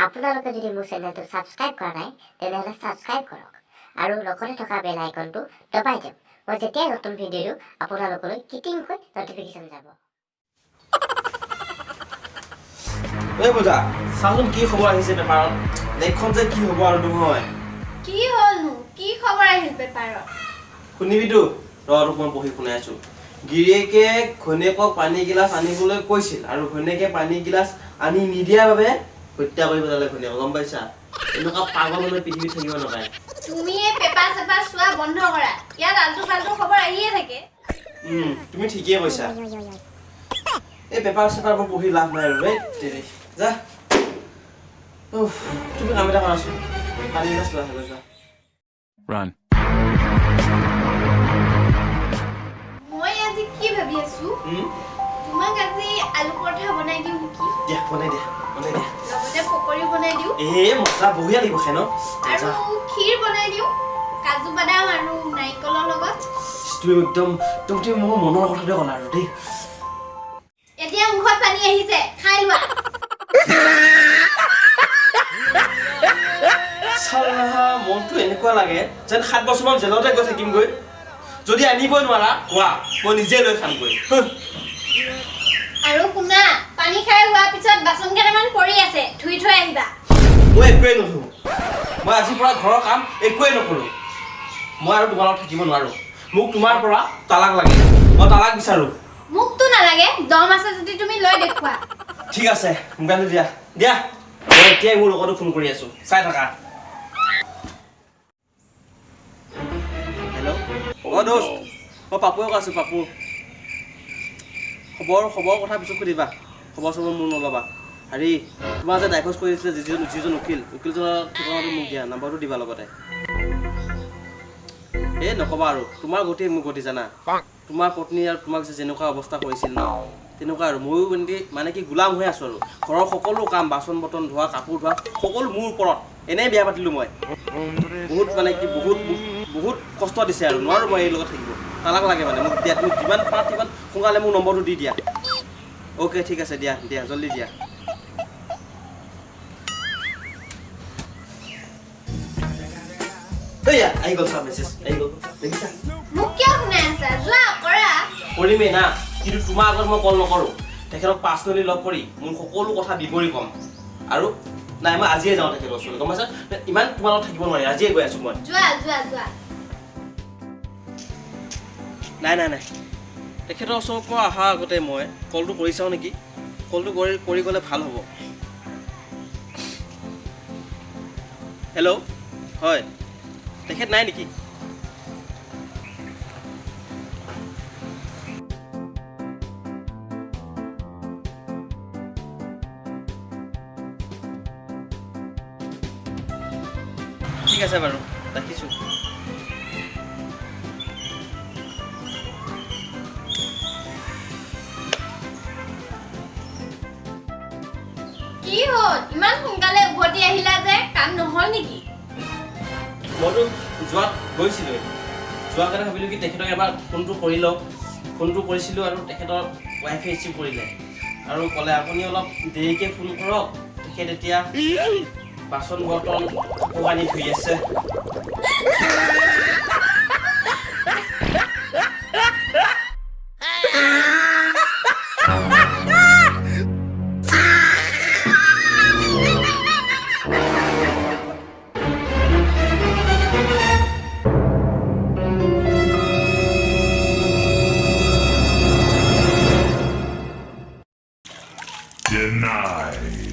আপোনালোকে যদি মোৰ চেনেলটো ছাবস্ক্ৰাইব কৰা নাই, তেনেহ'লে ছাবস্ক্ৰাইব কৰক আৰু লগতে থকা বেল আইকনটো দবাই দিয়ক। মই যেতিয়াই নতুন ভিডিঅ' দিওঁ, আপোনালোকলৈ কিটিংকৈ নটিফিকেশ্যন যাব। এই পূজা, চাচোন কি খবৰ আহিছে পেপাৰত। দেশখন যে কি হ'ব আৰু নহয়। কি হ'লনো? কি খবৰ আহিল পেপাৰত? শুনিবিতো, ৰ তোক মই পঢ়ি শুনাই আছো। গিৰিয়েকে ঘৈণীয়েকক পানী গিলাচ আনিবলৈ কৈছিল আৰু ঘৈণীয়েকে পানী গিলাচ আনি নিদিয়াৰ বাবে হত্যা কৰি পেলালে ঘৈণীয়েকক, গম পাইছা? এনেকুৱা পাগল মানুহ পৃথিৱীত থাকিব নাপায়। তুমি এই পেপাৰ চেপাৰ চোৱা বন্ধ কৰা, ইয়াত আল্টু ফাল্টু খবৰ আহিয়ে থাকে। তুমি ঠিকেই কৈছা, এই পেপাৰ চেপাৰবোৰ পঢ়ি লাভ নাই আৰু। এই তেৰি যা, তুমি কাম এটা কৰাচোন, পানী গিলাচ লৈ আহিব যোৱা। Run. মই আজি কি ভাবি আছো, তোমাক আজি আলু পৰঠা বনাই দিওঁ নেকি? দিয়া, বনাই দিয়া, বনাই দিয়া। লগতে পকৰী বনাই দিওঁ। এ মজা, বঢ়িয়া লাগিব খাই ন? আৰু ক্ষীৰ বনাই দিওঁ, কাজু বাদাম আৰু নাৰিকলৰ লগত। তুমি একদম তুমি মোৰ মনৰ কথাটোৱে ক'লা আৰু দেই। এতিয়া মুখত পানী আহিছে, খাই লোৱা। চালা, মনটো এনেকুৱা লাগে যেন 7 বছৰমান জেলতে গৈ থাকিমগৈ। যদি আনিবই নোৱাৰা কোৱা, মই নিজে লৈ খামগৈ। আৰু শুনা, পানী খাই হোৱাৰ পিছত বাচন কেইটামান পৰি আছে, ধুই থৈ আহিবা। মই একোৱেই নুধো, মই আজিৰ পৰা ঘৰৰ কাম একোৱেই নকৰোঁ। মই আৰু তোমাৰ লগত থাকিব নোৱাৰো, মোক তোমাৰ পৰা তালাক লাগে, মই তালাক বিচাৰোঁ। মোকতো নালাগে, দম আছে যদি তুমি লৈ দেখুওৱা। ঠিক আছে, মোবাইলটো দিয়া, দিয়া। মই এতিয়াই মোৰ লগতো ফোন কৰি আছো, চাই থাকা। হেল্ল' অ দোস্ত, মই পাপুৱে কৈ আছো, পাপু। খবৰ কথা পিছত সুধিবা, খবৰ চবৰ মোৰ নল'বা। হেৰি, তোমাৰ যে ডাইভৰ্চ কৰি দিছিলে যিজন উকিল, উকিলজনৰ ঠিকনাটো মোক দিয়া, নাম্বাৰটো দিবা লগতে। এই নক'বা আৰু, তোমাৰ গতি মোৰ গতি জানা। তোমাৰ পত্নী আৰু তোমাক যে যেনেকুৱা অৱস্থা কৰিছিল ন, তেনেকুৱা আৰু ময়ো মানে কি গোলাম হৈ আছোঁ আৰু। ঘৰৰ সকলো কাম, বাচন বৰ্তন ধোৱা, কাপোৰ ধোৱা, সকলো মোৰ ওপৰত। এনেই বিয়া পাতিলোঁ মই, বহুত মানে কি বহুত বহুত কষ্ট দিছে আৰু, নোৱাৰোঁ মই এই লগত থাকিব। তালাক লাগে মানে মোক দিয়া, তুমি যিমান পাৰা তিমান সোনকালে মোক নম্বৰটো দি দিয়া। অ'কে, ঠিক আছে, দিয়া দিয়া, জল্দি দিয়া। এইয়া আহি গ'ল, চোৱা মেছেজ আহি গ'ল, দেখিছা? মোক কিয় শুনাই আছা? যোৱা কৰা। কৰিমেই না, কিন্তু তোমাৰ আগত মই কল নকৰোঁ। তেখেতক পাৰ্চনেলি লগ কৰি মোৰ সকলো কথা বিৱৰি ক'ম। আৰু নাই, মই আজিয়ে যাওঁ তেখেতৰ ওচৰলৈ, গম পাইছা? ইমান তোমাৰ লগত থাকিব নোৱাৰি, আজিয়ে গৈ আছোঁ মই। যোৱা যোৱা যোৱা। নাই নাই নাই, তেখেতৰ ওচৰৰ পৰা অহাৰ আগতে মই কলটো কৰি চাওঁ নেকি? কলটো কৰি গ'লে ভাল হ'ব। হেল্ল', হয়, তেখেত নাই নেকি? ঠিক আছে বাৰু, ৰাখিছোঁ। কি হ'ল, ইমান সোনকালে উভতি আহিলা যে, কাম নহ'ল নেকি? মইতো যোৱাত গৈছিলোঁৱেই, যোৱাৰ কাৰণে ভাবিলোঁ কি তেখেতক এবাৰ ফোনটো কৰি লওঁ। ফোনটো কৰিছিলোঁ আৰু তেখেতৰ ৱাইফে ৰিচিভ কৰিলে আৰু ক'লে আপুনি অলপ দেৰিকৈ ফোন কৰক, তেখেত এতিয়া বাচন বৰ্তন কাপোৰ কানি ধুই আছে। Denied.